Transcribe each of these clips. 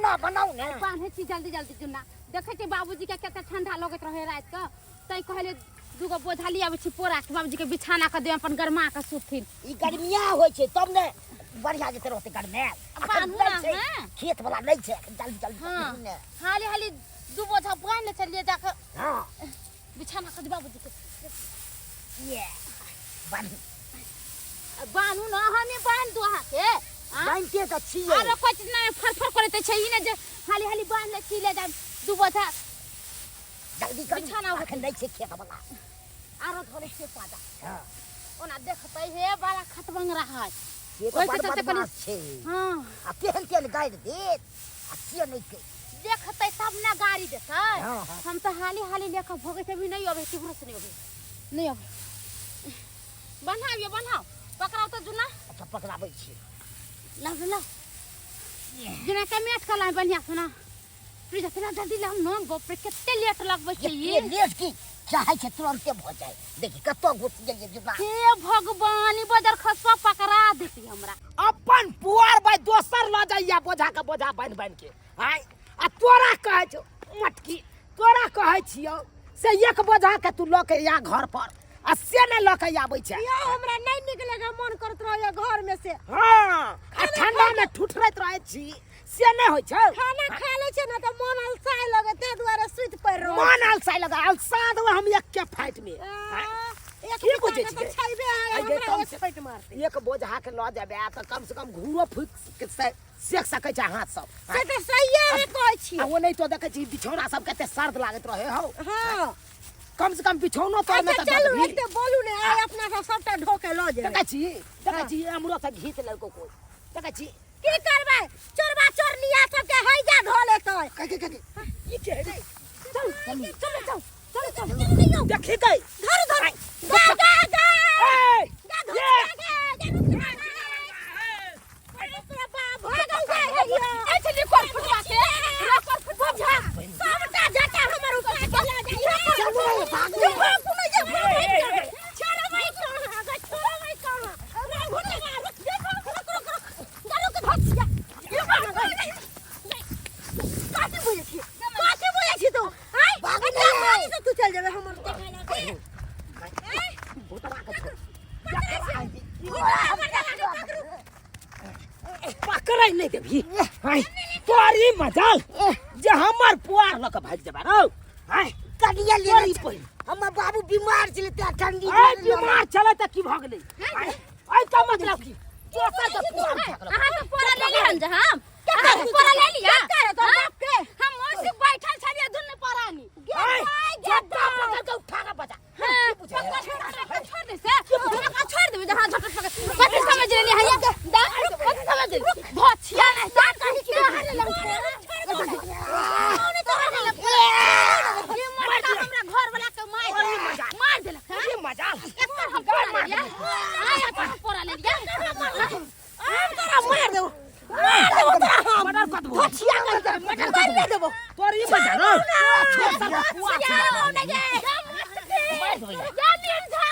जुन्ना बनाउ ने। बान्है छी जल्दी जल्दी जुन्ना। देखै छी बाबूजी के कते ठंडा लगैत रहे राति के, तैं कहले दूगो बोझा लियाबै छी पोरा के, बाबूजी के बिछाना के देब, अपन गरमा के सुतथिन। ई गर्मिया होइ छै तब ने बढ़िया जेते रहतै गरमायल। अखन बान्हू नहि ना, छै, हाँ। खेत वाला नहि छै, अखन जल्दी जल्दी हाँ। बान्हू ने। हाली हाली दू बोझा बान्हि ले चलिए जाके। हाँ। बिछाना के दे बाबूजी के। ये बान्हू। बान्हू ना, हमे बान्हि दू अहाँके। आँ? बान्हिते तऽ छियै। आरो कोइ चीज नहि फरफर करैत छै, ई नहि जे हाली हाली बान्हि लै छी ले जायब दू बोझा। जल्दी करू, बिछाना होतै। अखन नहि छै खेत वाला। आरो धरै छियै पाजा। हाँ। ओना देखतै हे बड़ा खतबंगरा है। से तऽ ओहिके बड़ चलते कनि बदमाश छै। हाँ। आ केहन केहन गाड़ि देत आ से नहि के। देखतै तब ने गाड़ी देतै। हाँ, हाँ। हम तऽ हाली हाली लेके भगै छै, अभी नहि अबै, केकरो से नहि अबै, नहि अबै। बन्हाउ ये, बन्हाउ, पकड़ाउ तऽ जुना। अच्छा पकड़ाबै छी। लाउ लाउ जुना के मेट के लाइ बढ़िया से ना। प्लीज इतना जल्दी लाउ ना, बाप रे कते लेट लगबै छै ई। एते लेट की चाहै छै तुरंते भऽ जाय। देखी कतऽ घुसि गेलियै जुना। हे भगवान, ई बजर खसुआ पकड़ा देती हमरा। अपन पुआर बाइ दोसर लऽ जाइया बोझा के बोझा बान्हि बान्हि के। आँय, आ तोरा कहै छौ मटकी, तोरा कहै छियौ से एक बोझा के तू लऽ के आ घर पर, आ से नहि लऽ के आबै छै। यौ हमरा नहि नीक लगे, मन करैत रहैया घर में से। हाँ, आ ठंडा में ठुठरैत रहै छी से नहि होइ छै। खाना खा लै छै ने तऽ मन अलसाय लगे, ताहि दुआरे सुति पड़ि रहल। मन अलसाय लगे, अलसा देबै हम एक के फाइट में। आ, एक की बुझै बुझै छियै? छैबे है, आइ गे, हमरा कम एक से- फाइट मारतै। एक बोझा के लऽ जेबै तऽ कम से कम घूरो फूकि के सेक सकै छै हाथ सब। से तऽ सहिए अहाँ कहै छी। आ ओ नहि तो देखै छी बिछौना सब कते सर्द लागैत रहे हौ। हाँ। कम से कम बिछौनो तर में अच्छा, तऽ चलू, दबही। एते बोलू ने, आइ अपना सब सबटा ढोके लऽ जेबै। देखै छी, देखै छी, हमरो से घीच लेलको कोइ। देखै छी। की करबै? चोरबा चोरनिया सबके हैजा धऽ लेतै। कह, कह, कह, ई के रे? चल, चल, चल, चल, चल, चल। देखी गई। धर, धर। गा, गा, गा। ए, गा, धर, ये। गा, गा, गा, गा। पकड़ै नहि देबही। आँय, तोरी मजाल जे हमर पुआर लऽ कऽ भागि जेबा रौ। आँय, कनिया ले तोरी पहिल। हमर बाबू बीमार छलै तें ठंडी आँय, बीमार छलै तऽ की भऽ गेलै? आँय, आँय, का मतलब की? दोसर के पुआर फेकलक। अहाँ के पोरा ले लिहन जे हम। अहाँ के पोरा ले लिया। हम ओसी बैठल छलियै दुनू परानी। आँय, जब्बा पकड़ के उठा के बजा। हाँ, पक्का छोड़ दे, छोड़ दे से। पक्का छोड़ दे, जहाँ झटक पकड़। कथी समझ लेली है ये? दा, कथी समझ लेली? धोछिया नहीं, दा कहीं के हारे लग। ये मरता हमरा घर वाला के मार देलक। मार देलक, हाँ? ये मजाल। एकर हम पोरा ले लिया। आय, एकर हम पोरा ले लिया। हम तोरा मार देबो, मार देबो तोरा हम। मर्डर कऽ देबो। धोछिया कहि के मर्डर कऽ देबो। तोर ई मजाल, हौ। छोड़ सब पुआर धोछिया छोड़। नहीं गे। जा निर्झा,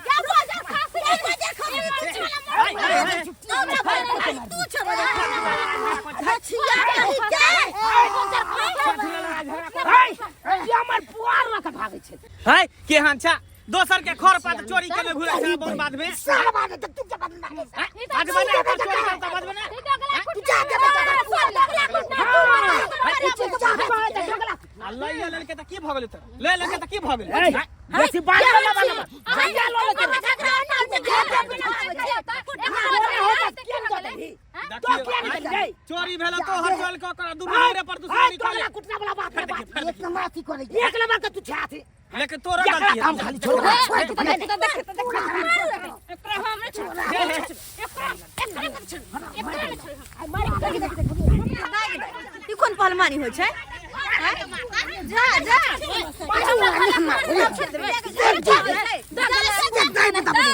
जा बाजार खासी। बाजार खासी। आय, आय, आय। तू छेबे धोछिया कहि के। आय, ई हमर पुआर लऽ कऽ भागै छै। है केहन छ दोसर के खर पात चोरी केने घुरै छ बन बाद में। साला ने तऽ तू के बदना बाजबे ने, चोरी करता बाजबे ने। तू जा के बचा आ लइया लेलके तऽ की भऽ गेलै? तऽ ले लेलके तऽ की भऽ गेलै? ए, बेसी बात लऽ ले, भैया लऽ लेतै। चोरी भेल तो हर चल के ओकरा दुनू मेरे पर दुश्मनी कर कुटना वाला बात फेर देखी, फेर एक नंबर अथी करै एक नंबर के तू छा थे। लेकिन तोरा एकरा गलती है। काम खाली छोड़ छोड़ दे। ई कोन पहलवानी होइ छै? जा जा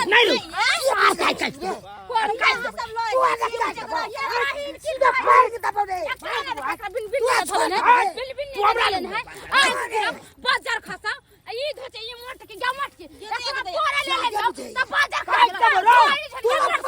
नहीं रू बाजार खसा ई धोचे ई मोट के गा मोट के एकरा पोरा ले ले जाओ त बाजार खा तू हमरा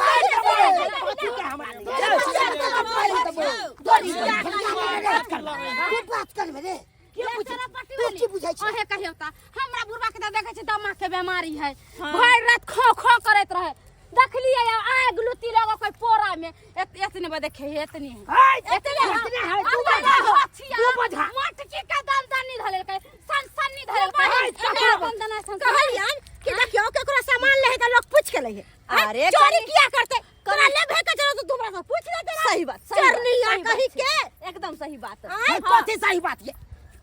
छै। अहे कहियो त हमरा बुढ़बा के त देखै छी दमा के बीमारी है, भरि रात खो खो करैत रहे। देखलियै आग लुत्ती लगो कोई पोरा में एतने बा देखे है, एतने है। है, एतने है। एतने है, दू अब बोझा, होछिया, दू बोझा। मोटकी के दंदनी धरेलकै, सनसनी धरेलकै। है, एतने दंदना सनसनी। कहलियन कि देखियो केकरो सामान ले है त लोग पूछ के ले है। अरे चोरी कनी- किया करते तोरा लेबे के जरूरत तो हमरा से पूछ लेते रह। सही बात, सही बात, चोरनी सही बात कही छै। के एकदम सही बात। है, कथी सही बात ये?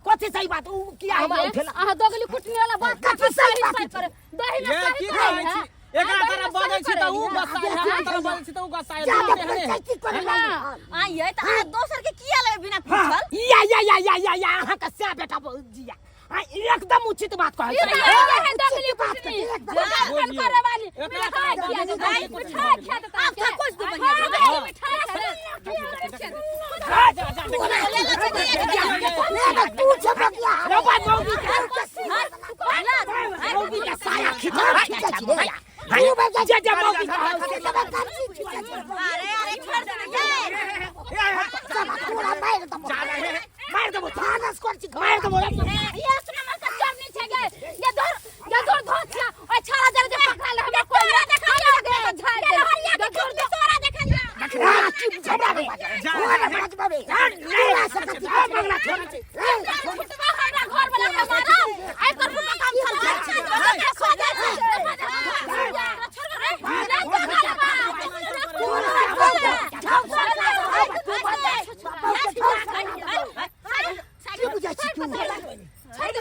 कथी सही बात? ऊ किया हमरा उठेला? अहाँ दोगली कुटनी वाला बात कथी सही बात सही छै? करे। दही में ये सही की करे कहै है। छी? एकरा आ, तरफ दही में बजै सही छी तऽ करे ऊ है। गसाइ, हमरा तरफ बजै छी तऽ ऊ गसाइ। जा दुनू तेहने है। पंचायती करे हाँ। आइए तऽ अहाँ दोसर के किया लेबै बिना पूछल? या या या या या या अहाँ के सै बेटा जिया। हाँ, एकदम उचित बात कहै ई छै। तऽ है दोगली बात कुटनी। एकदम। दुकान करे वाली। एकरा मिठाई तरफ खिया बजै देतै, छी, मिठाई खिया देतै। आब तऽ कुछ दू हाँ, बढ़िया दही मिठाई खिया देतै। जा जा जा ले तू छप गया। रे भाई, मौगी के मौगी के साया खींचा खींचा छी रे। तू बजा जे जे मौगी के अरे अरे छोड़ दे ना ये। तोरा मार दबो। जा जा हे। मार देबो, भानस कर छी। मार देबो रे। ये सुना मत चोरनी छै गे। ये धर ये धर धोतिया ओइ छाड़ा जरे जे पकड़ा ले हमरा कोई ना देखा ले झाड़ दे। हरिया के खेत में सोरा देखलिया। झबरा दे। जा तोरा बजबे। तोरा से कथी? बंगला छोड़ छै। फुटवा हमरा घर वाला के मारा। आइ कर फुटवा काम चल जा। खो दे छै। की बुझै छी तू? छोड़ दे।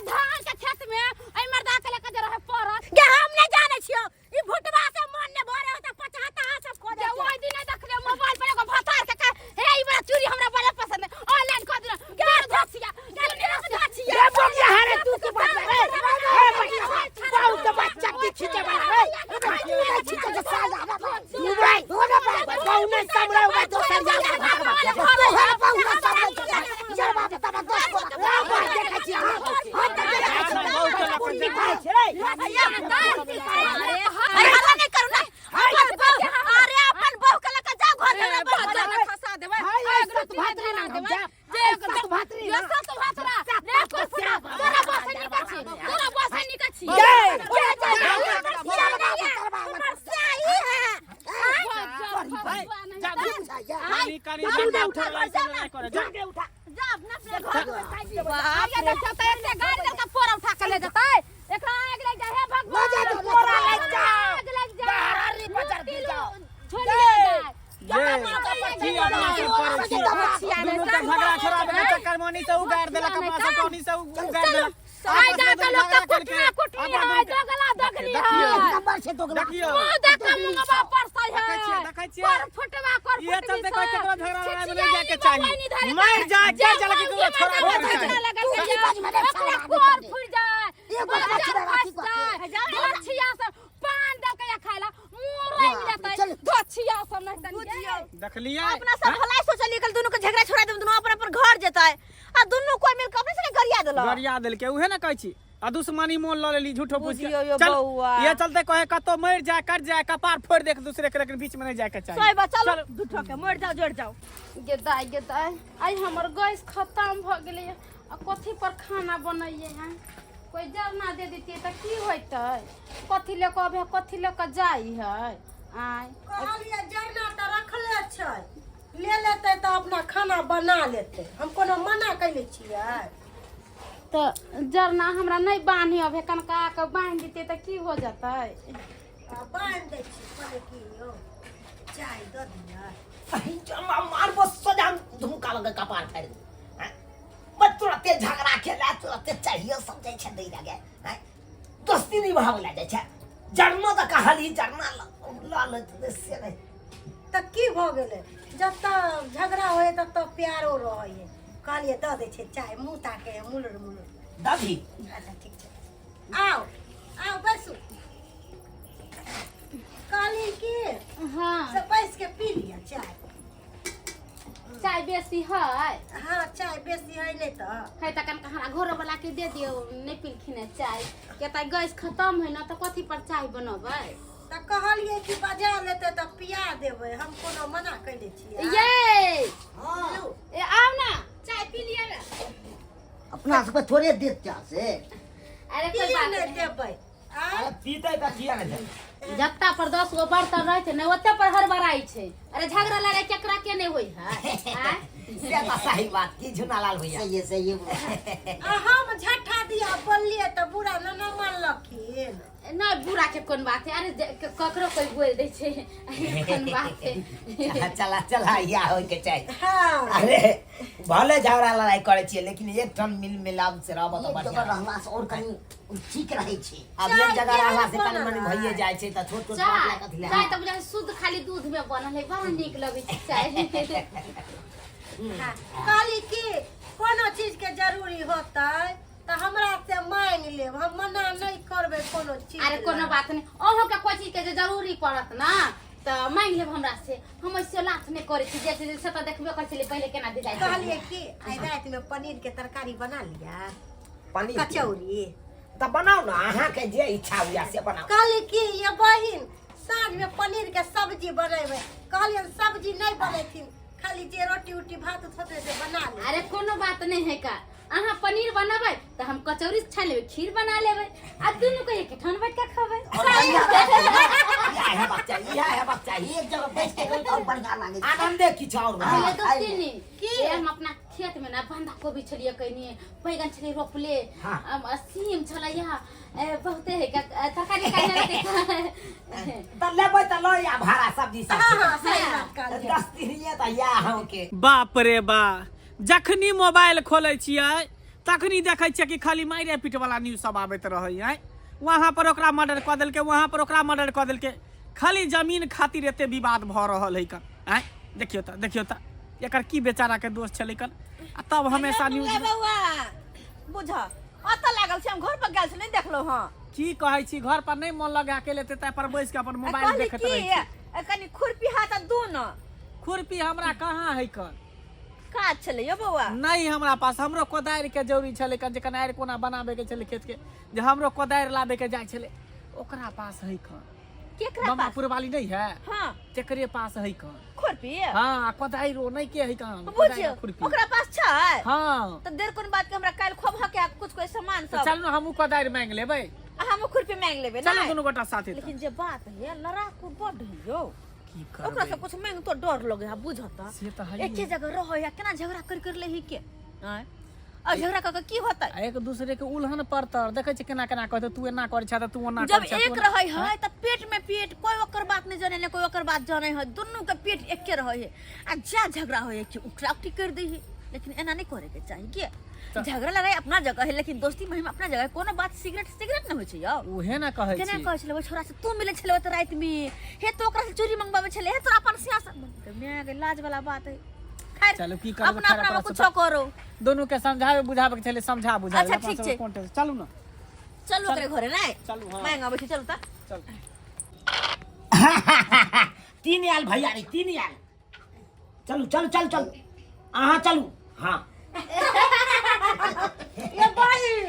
धान के खेत में एहि मर्दा के लेके जे रहे पड़त। गे हम नहीं जाने छियो, ई भुटवा से मन ने भरे होता पचहता सब खो दे। जे ओहि दिन नहि देखलियै मोबाइल पर एगो भतार के कहे, हे ई बड़ा चूड़ी हमरा बड़ा पसंद है, ऑनलाइन कऽ दिना। बड़ धसिया, दुनिया धसिया। रे बगिया हरे तू के बात रे। हे बगिया, बहुत बच्चा की खींचे वाला रे। तू नहीं छीचे के साला रे। तू भाई, बहु नहीं समरे हुआ दोसर जा तोहर बहु ना समझ जर बाप तब दोस्त को। रे भाई देखै छी अहाँ, हम तऽ देखै छी। कुन्नी खाइ छै रे। अरे हल्ला नहीं करू ना। अपन बहू, अरे अपन बहू के लके जाओ घर में बहू बच्चा के खसा देबै। हाय, आग सत रोटी भातरी ना ना देबै। जा। जे सत भातरी ये ना। सत भातरा। ले कोई फुटा, तोरा बस निकल छी, तोरा बस निकल छी। ये कनी कनी झगड़ा उठा लड़ाई करे जा। जाके उठा। जा अपना अपना घर में खाइ दियो। आगे देखियौ तऽ एते गाड़ि देलकै, पोरा उठा के ले जेतै। एकरा आगि लागि जाइ, हे भगवान। लऽ जा, पोरा लागि जा। आगि लागि जा। बाहरी बजार गिर जाओ। झोलिया जाइ। ये की अपना सब करै छी? दुनू के झगड़ा छोड़ाबे के चक्कर में ओनी से उ गारि देलक, अपना सब के ओनी से उ गारि देलक। आइ जा के लोक झगड़ा तऽ कुटना कुटनी अपना है, दुनू के- दोगला दोगली देखियौ। है। नंबर छै दोगला। देखियौ। मुँह देख के मुँहवा परसै है। देखै छियै, देखै छियै। कर फुटवा कर इहे फुटबी चलते से। कहै केकरो झगड़ा लड़ाई में नहि जायके छिछियाई चाही। बबैनी धरे मरि जाय, जे के चले केकरो मौगी छोड़ाबे मर्दा के चाही। झगड़ा लगल तू के की बाजमे रे, ओकरा साला कोर आदमी। फुटि जाय, एगो बच्चा बच्चा फँसि अथी कऽ जाय, के। धोछिया सब पान देलकै या खाय ला, मुँह रंगि जेतै, चल। धोछिया सब नहि तनी गे। देखलियै? अपना सब भलाई सोचलिए कल दोनों के झगड़ा छोड़ा देब, दोनों अपन अपन घर जेतै आ दोनों कोई मिल के अपने से गरिया देलक। गरिया देलकै, उहे ने कहै छी आ दुश्मनी मोल लऽ लेली झूठो पूछ के। बुझियौ यौ चल बौआ। ये चलते कहे कतौ मरि जाय कट जाय कपार फोड़ि देख दूसरे के, लेकिन बीच में नहीं जाय के चाही। सही बात, चलो झूठो के मर जाओ जड़ जाओ। गे दाइ गे दाइ, आइ हमर गैस खतम भऽ गेलै आ कथी पर खाना बनैयै हैं? कोइ जरना दे दितियै तऽ की होइतै? कथी लऽ कऽ अबै, कथी लऽ कऽ जाइ है? आँय कहलियै जरना तऽ रखले छै, ले लेतै तऽ अपना खाना बना लेतै, हम कोनो मना कैले छियै? तऽ जरना हमरा नहि बान्हि अबै, कनका कऽ बान्हि दितियै तऽ की हो जेतै? आ बान्हि दै छी। कहले की यौ, चाय दऽ दियै। मारबो सजा धुमका लगे कपार फाड़ि दे। बस तुरते झगड़ा खेला तुरते चाहिए सब जाइ छै दै लगे। हैं? दोस्ती निभाबै लए जाइ छै। जरना तऽ कहली जरना लऽ लेतै से नहि। तऽ की भऽ गेलै? जतऽ झगड़ा होइ ततऽ प्यारो रहै। कहलियै दऽ दै छै चाय, मुँह ताके मुलुर मुलुर। दही। अच्छा ठीक छै, आउ आउ बैसू। कहली की हाँ से बैस के पी लिअ चाय। चाय बेसी है? हाँ चाय बेसी है नहि तऽ। है तऽ कनका हमरा घरोवला के दे दियौ, नहि पीलखिन है चाय। किया तऽ गैस खतम है ने, तऽ कथी पर चाय बनबै? तऽ कहलियै कि बजा लेतै तऽ पिया देबै हम कोनो मना कैले छियै ये हाँ ए आउ ना चाय पी लिअ ना अपना सबके थोड़े देत चा से अरे कोई की बात नहि नहीं देबै आँय अरे पीतै तऽ किया नहि देबै जत्ता पर 10 गो बर्तन रहै छै ने ओते पर हड़बड़ाइ छै। अरे झगड़ा लड़ाई केकरा के नहि होइ है आँय? से तऽ सही बात की झुनालाल भैया। सही है, सही है। आ हम झट्ठा दिया बोललियै तऽ बुरा न न मानलखिन। नहि, बुरा के कोन बात है। अरे ककरो कोई बोल दै छै, कोन बात है। चला चला चला, या होय के चाही। हाँ। अरे भले झगड़ा लड़ाई करे छियै लेकिन एक ठाम मिल मिलाप से रहब तऽ एक बढ़िया जगह रहला से और कनी ठीक रहै छै। आब एक जगह रहला से चाय कनी मनी केहन भइए जाइ छै तऽ छोट छोट बात चाय लए कथी लए। चाय तऽ बुझाइ शुद्ध खाली दूध में बनल है, बड़ा नीक लगै छै चाय। हाँ, कहली कि कोनो चीज के जरूरी होतै तऽ हमरा से मांगि लेब, हम मना नहि करबै कोनो चीज। अरे कोनो बात नहीं, अहूँ के कोई चीज के जे जरूरी पड़त ना तऽ मांगि लेब हमरा से। हम ऐसे लाथ नहि करै छी, जे चीज से तऽ देखबे करै छलियै पहिले केना दे जाइ छलियै। कहलियै कि आइ राति में पनीर के तरकारी बना लिया। पनीर के? कचौड़ी। तऽ बनाउ ने, अहाँके जे इच्छा हुए से बनाउ। कहली कि ये बहिन साँझ में पनीर के सब्जी बनेबै। कहलियन सब्जी नहि बनेथिन, खाली जे रोटी उटी भात उत होतै से बना ले। अरे कोनो बात नहीं है का, अहाँ पनीर बनेबै तऽ हम कचौड़ी छानि लेबै, खीर बना लेबै आ दुनू के एक ठाम बैठ के खेबै। और बढ़िया बात है। इएह हेबाक चाही, इएह हेबाक चाही। एक जगह बैठ के खाइ तऽ और बढ़िया लागै छै। आनंदे किछु और हाँ, रहत। दोस्ती की हम अपना खेत में ना बंधा कोबी छलियै कनी, बैगन छलियै रोपले। हाँ। सीम छलैया, बहुते है तरकारी खाइ लए। तऽ लेबै तऽ लऽ आ भाड़ा सब्जी सब। हाँ हाँ, सही बात कहलियै। 10 दिन तऽ इएह अहाँके। बाप रे बा, जखनी मोबाइल खोलै छियै तखनी देखै छियै कि खाली मारे पीट वाला न्यूज सब आबैत रहै है। वहाँ पर ओकरा मर्डर कऽ देलकै, वहाँ पर ओकरा मर्डर कऽ देलकै। खाली जमीन खातिर एते विवाद भऽ रहल है कन। आँय, देखियौ तऽ, देखियौ तऽ, एकर की बेचारा के दोष छलै कन। आ तब हमेशा न्यूज ले बौआ, बुझ अतऽ लागल छै। हम घर पर गेल छी, नहि देखलहुँ हँ। की कहै छी, घर पर नहि मन लगा के लेते ताहि पर बैस के अपन आ मोबाइल कहली देखैत की रहै छी। कनी खुरपी हाथ दू न। खुरपी हमरा कहाँ है कन? काज छलै यौ बौआ। नहीं, हमरा पास हमरो कोदारि के जरूरी छलै कन, जे कनारि कोना बनाबे के छलै खेत के, जे हमरो कोदारि लाबे के जाइ छलै। ओकरा पास है कन। केकरा पास? मामापुर वाली नहीं है? हाँ। तेकरे पास है कन। खुरपी? हाँ, कोदारि ओ नहीं के है कन, कोदारि बुझियौ आ खुरपी। ओकरा पास छै? हाँ। तऽ देर कोन बात के, हमरा काल्हि खोब के कुछ कोई सामान तऽ सब। चल न, हमहूँ कोदारि मांगि लेबै। आ हमहूँ खुरपी मांगि लेबै। चलू। नहि? दुनू गोटा साथे तऽ। लेकिन जे बात है, लड़ाकू बड है यौ। की ओकरा से करबै? कुछ मांग तो डर लगे है, बुझत। से तऽ है। एके जगह रहे है, केना झगड़ा कर कर ले ही के आँय? आ झगड़ा कर के की होतै? आ एक दूसरे के उल्हन पड़तर देखै छी केना केना कहतै, तू एना करै छह तऽ तू ओना जब करै छह, तू एक ओना- रहे है त पेट में पेट, कोई ओकर बात नहीं जाने, कोई ओकर बात जाने है, दुनू के पेट एके रहे है। आ जा झगड़ा होय है कि उठरा उठी कर दी है। लेकिन एना नहीं करे के चाही के झगड़ा लड़ाई अपना जगह है, लेकिन दोस्ती महिमा अपना जगह है। कोनो बात सिगरेट सिगरेट न होइ छै यौ। उहे ना कहै केना छी। कहै छलै, ओहि छोरा से तू मिलै छलै ओतऽ राति में, हे तो ओकरा से चोरी मंगबाबै छलै, हे तोरा अपन सिया से my गे, लाज वाला बात है। खैर, चलू, की करबै, अपना खैर, अपना में अपना कुछो करो। दुनू के समझावे बुझावे के छलै, समझा बुझा। अच्छा, ठीक छै। चलू ना। चलू ओकरे घरे नै। चलू, हाँ। मांग अबै छी, चलू तऽ। चल। तीन आयल भैयारी, तीन आयल। चलू चलू चलू चलू, अहाँ चलू, हाँ। ये बहिन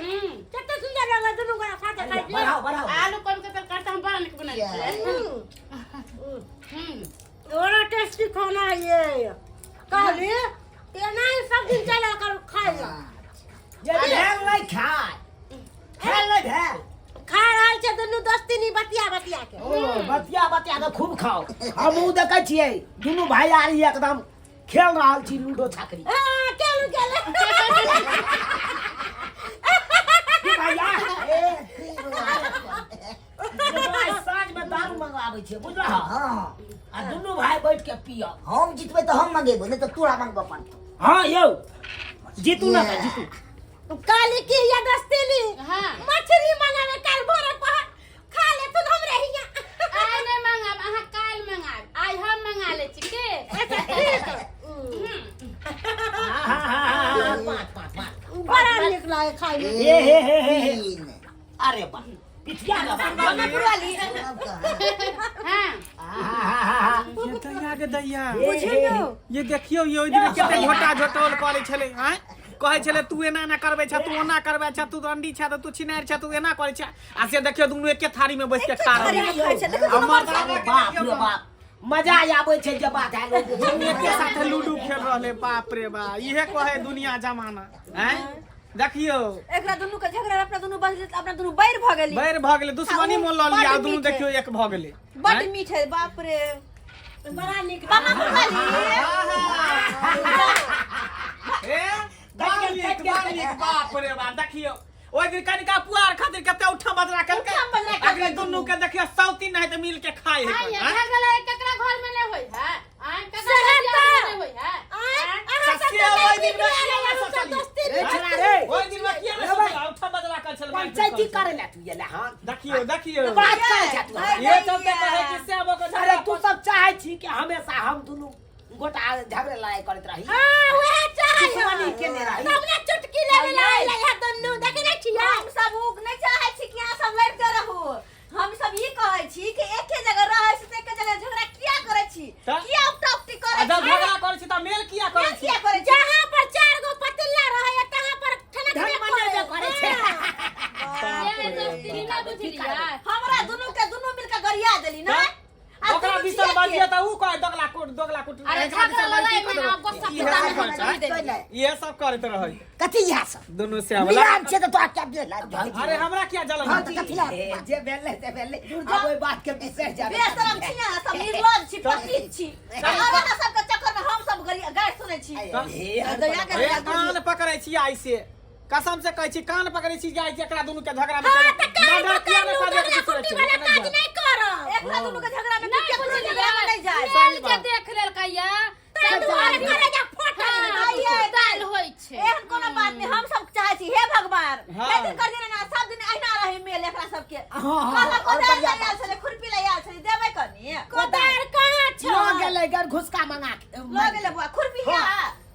कते सुंदर लगलै दुनू गोरा साथे खाइ छी। बढ़ाओ बढ़ाओ। आलू कोबी के तरकारी तऽ हम बड़ा नीक बना छियै। बड़ा टेस्टी खाना है ये। कहली एना ही सब दिन चला कर खाइ ला। जे भेल नहीं खाय, भेल नहीं भेल। खा रहल छै दुनू दोस्तिनी बतिया बतिया के। ओ बतिया बतिया के खूब खाओ। हमहूँ देखै छियै दुनू भाई आरी एकदम खेल रहल छी लूडो छाकरी। हाँ, चलू चलू। की भैया, ए, साँझ में दारू मंगाबै छियै, बुझलह? हाँ। आ दुनू भाई बैठ के पियब। हम जीतबै तऽ हम मंगेबो, नहि तऽ तोरा मंगबऽ पड़तौ। हाँ यौ, जीतू ना तऽ जीतू। काली की ये दस्तीली हाँ। मछली मंगावे काल भोरे पहर खा ले तू हमरे हिया। आइ नहि मंगाब, अहाँ काल्हि मंगाब, आइ हम मंगा लै छी के। हाँ हाँ हाँ हाँ, पाँच पाँच पाँच। बड़ा नीक लागे खाय में। हे हे हे हे हे। तीन। अरे वाह, पिठिया का बात। वाली। हाँ। ये दैया के दैया। बुझियौ। ये देखियौ, ये ओहि दिन कते घोटा झोटौल करै छलै आँय। कहै छलै तू एना एना करबै छ, तू ओना करबै छ, तू रंडी छ, तू छिनार छ, तू एना करै छ। आ से देखियो दुनू एके थारी में बैस के खा रहल थारी में खाइ छै। देखियौ आ दुनू मर्दाना के बाप देखियौ रे बाप, मजा आबै छै जे बात है लोग। दुनू एके साथे लूडो खेल रहले। बाप रे बा, इहे कहे दुनिया जमाना हैं। देखियो एकरा दुनू के झगड़ा, अपना दुनू बस, अपना दुनू बैर भऽ गेली, बैर भऽ गेलै, दुश्मनी मोल लऽ लिया। बड्ड दुनू मीठ है। देखियो एक भऽ गेलै। बड मीठ है, बाप रे, बड़ा नीक। मामा खाली ए बड़ नीक, बड़ नीक। बाप रे बाप, देखियो ओहि दिन कनिका पुआर खातिर कते उठा बजरा केलकै, उठा बजरा केलकै। अखनी दुनू के देखियो सौती नहीं तऽ मिल के खाइ है। आइ हैं? झगड़ा केकरा घर में नहीं होई है? आइ केकरा घर में नहीं होई है? सस्ती ओहि दिन में किया ना सोचलियै? रे छोड़ा रे। ओहि दिन में किया ना सोचलियै? उठा बजरा कर छल पंचायती करे ला तू ये हाँ। देखियो, देखियो बात करे छा तू। ये चलते कहै कि श्यामो के अरे झगड़ा तू सब चाहे छी कि हमेशा हम दुनू गोटा झगड़े लड़ाई करैत रही? हाँ, वएह चाहै। दुश्मनी केने रही। तब ने चुटकी लेवे ला आइले है दुनू, देखै नै छियै? हम सब उ नहि चाहै छी कि अहाँ सब लड़िते रहू। हम सब ई कहै छी कि एके जगह रहै छी तऽ एके जगह झगड़ा किया करै छी? तऽ? किया उकटा उकटी आ करै जब छी? झगड़ा करै छी तऽ मेल किया करै मेल छी? किया करै छी? जहाँ पर चार गो पतिल्ला रहै तहाँ पर ठनकबे धन मनेबे करै छै। ये दोस्ती नहि बुझलियै। हमरा दुनू के दुनू मिलके गरिया देली ना। तऽ? आ ओकरा दुनू बिसर छियै बाजिए के? तऽ ऊ कहै दोगला कुट, दोगला कुट। अरे एकरा झगड़ा बिसर लड़ाई बाजी में ना गुस्सा इहे पता सब नहीं करै छै। बुझि देलियै। इहे सब करैत रहै कथी इएह सब दुनू श्याम। मिलान छै तऽ तोरा क्या भेल? अरे हमरा किया जलन? हाँ, तऽ कथी ला? जे भेलै से भेलै, आब ओहि बात के बिसरि जाबै। बेशरम छी अहाँ सब, निर्लज्ज छी, पतित छी। और अहाँ सबके चक्कर में हम सब गरी गारि सुनै छी। दया के ए कान पकड़ै छी आइ से, कसम से कहै छी, कान पकड़ै छी जे आइ से एकरा दुनू के झगड़ा में हाँ, तऽ कान मर्डर किया पकड़लू, नहि कऽ दोगला देब कुट्टी बिसरै वाला छी। काज नहि करब। एकरा दुनू के झगड़ा में नहि केकरो बुझलियै। झगड़ा में नहि जाय। मेल जे देख लेलकै या ताहि दुआरे करे जा फटल। आइए दालि होइ छै। एहन कोनो बात नहि, हम सब चाहै छी, हे भगवान, हाँ। एक दिन कर देने ना, सब दिन अहिना रही मेल एकरा सबके। हाँ, हाँ, कहलक और कोदारि बढ़िया। लए आयल छलै, खुरपी लए आयल छलै, देबै कनी। कोदारि कहाँ छौ? लऽ गेलै गर घुसका मंगा के। लऽ गेलै बौआ खुरपी है?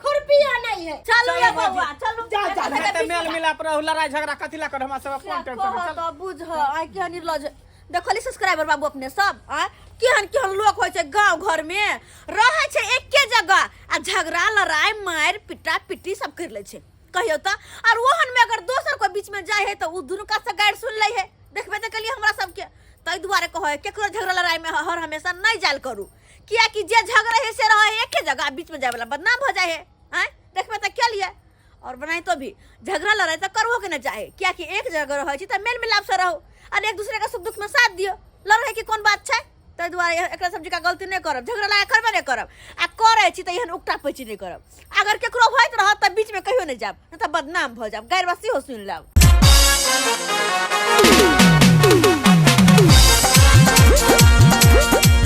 खुरपियो नहि है। चलू ये बौआ, चलू। जा, जा, एकरा सबके तऽ मेल मिलाप रहू, लड़ाई झगड़ा कथी ला कर? हमरा सब कोन टेंशन? कह चल। तऽ बुझ, आइ केहन निर्लज देखली सब्सक्राइबर बाबू अपने सब आ केहन केहन लोक होइ छै। गाँव घर में रहै छै एके जगह आ झगड़ा लड़ाई मारि पिटा पिटी सब करि लै छै। कहियो तऽ और ओहन में अगर दोसर कोई बीच में जाइ है तऽ उ दुनू कात से गारि सुन लै है। देखबे तऽ केलियै हमरा सबके। ताहि दुआरे कहै केकरो झगड़ा लड़ाई में हर हमेशा नहि जायल करू, कियाकि जे झगड़ा है से रहै है एके जगह आ बीच में जाय वाला बदनाम भऽ जाइ है। आँय देखबे तऽ केलियै। और बनाइतो भी झगड़ा लड़ाई तऽ करबो के नहि चाही, कियाकि एक जगह रहै छी तऽ मेल मिलाप से रहू और एक दूसरे के सुख दुख में साथ दियौ। लड़ै के कोन बात छै? ताहि दुआरे एकरा सब जकाँ गलती नहि करब, झगड़ा लड़ाई करबे नहि करब आ करै छी तऽ एहन उकटा पैची नहि करब। अगर केकरो होइत रहत तऽ बीच में कहियो नहि जायब, नहि तऽ बदनाम भऽ जायब, गारि बात सेहो सुनि लेब।